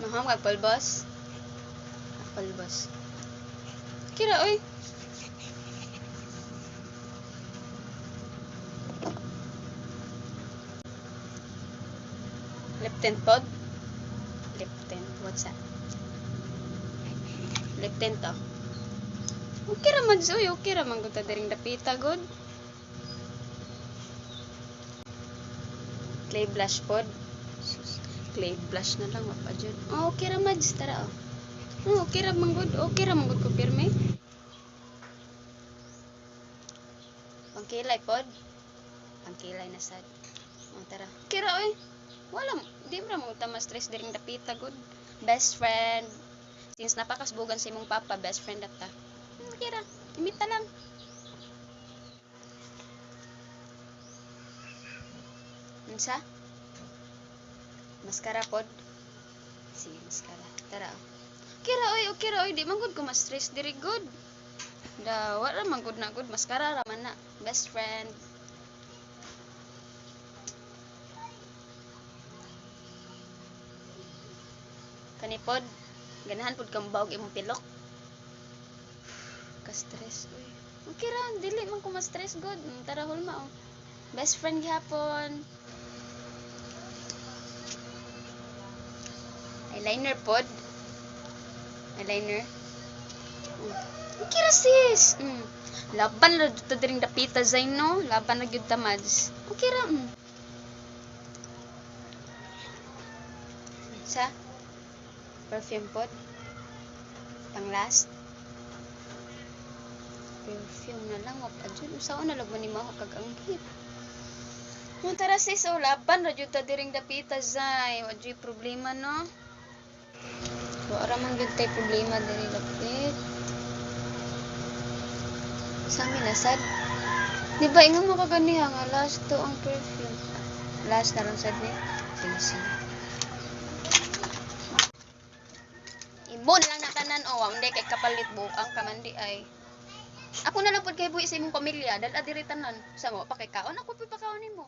Maham kag pulbos? Pulbos. Kira oy. Lip tint pod? Lip tint. What's that? Lip tint to. Okay ra man oy, okay ra man gud ta diring dapita gud. Clay blush pod. Sus, clay blush na lang wa pa jud. Oh, okay ra Mads, tara oh. Oh, okay ra man gud, okay ra man gud ko pirmi. Pangkilay pod. Pangkilay na sad. Oh, tara. Okay ra oy. Wala, di ra mo ta ma-stress diring dapita gud. Best friend. Since napakasbugan sa imong papa, best friend ta. Okay ra. Imita lang. Unsa? Mascara pod. Sige, mascara. Tara. Oh. Okay ra oy, okay ra oy, di man gud ko ma-stress diri gud. Da, wala man gud na gud, mascara ra man na. Best friend. Kani pod, ganahan pod kang bawog imong pilok. Ka-stress oy. Okay ra, dili man ko ma-stress gud. Tara hulma oh. Best friend gihapon. Eyeliner pod. Eyeliner. Okay ra sis. Laban ra jud ta diring dapita Zain no. Laban ra gyud ta Mads. Okay ra. Sa perfume pod. Pang last. Perfume na lang wa pa jud. Unsaon na lang man ni maho kag anghit. Mo tara sis, oh, laban ra jud ta diring dapita Zay. Wa jud problema no. Wa ra man gyud tay problema diri dapit. Sa amin na sad. Di ba ingon mo kaganiha nga last to ang perfume. Last na lang sad ni. Sige sige. Imo na lang natanan oh, wa kay kapalit buang kamandi ay. Ako na lang pud kay buhi sa imong pamilya, dal diri tanan. Sa mo pa kay kaon ako pud pakaon nimo.